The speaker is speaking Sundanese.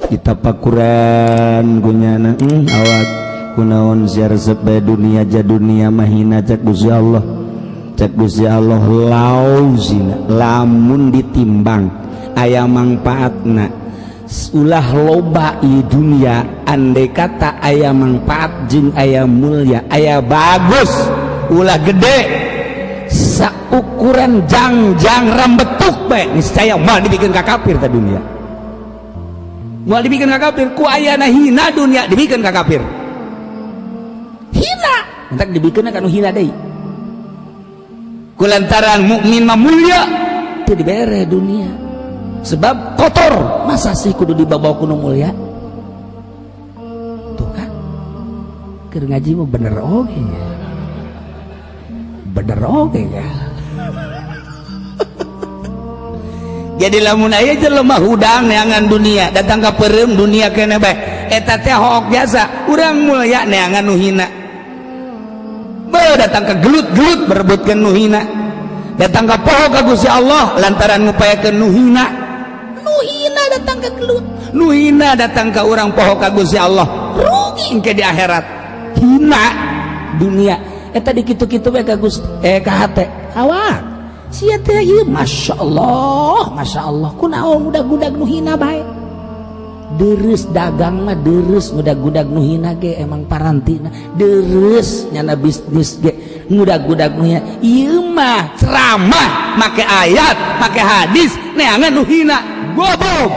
Ditapakuran kunyana awak kunaon sia resep bae dunia ja dunia mahina. Cek Gusti Allah, cek Gusti Allah, lau zina, lamun ditimbang aya mangpaatna, ulah loba i dunia. Andai kata aya mangpaat jeung aya mulia, aya bagus, ulah gede, saukuran jangjang rambetuk bae, niscaya moal dibikin ka kafir ta dunia, moal dibikin ka kafir. Ku ayana hina dunia dibikin ka kafir, hina entak dibikin ka nu hina deui. Kulantaran mukmin mah mulia, teu dibere dunia sebab kotor. Masa sih kudu dibawa kuno mulia? Tuh kan, keur ngaji mah bener oge nya, bener oge ya. Jadi lamun aya jelema hudang neangan dunia, datang ka peureum dunia keneh bae, eta teh hook jasa. Urang mulia neangan nu hina. Be datang ke gelut-gelut berebutkeun nu hina, datang ka poho ka Gusti Allah lantaran ngupayakeun nu hina. Nu hina datang ke gelut, nu hina datang ka urang poho ka Gusti Allah, rugi engke di akhirat. Hina dunia eta dikitu-kitu bae ka Gusti, ka hate awak sia teh ieu. Masya Allah, Masya Allah, kunaon ngudag-gudag nu hina bae? Deres dagang mah, deres ngudag-gudag nu hina ge, emang parantina deres nyana bisnis ge ngudag-gudag nu hina. Ieu mah ceramah make ayat, make hadis, neangan nu hina, goblok.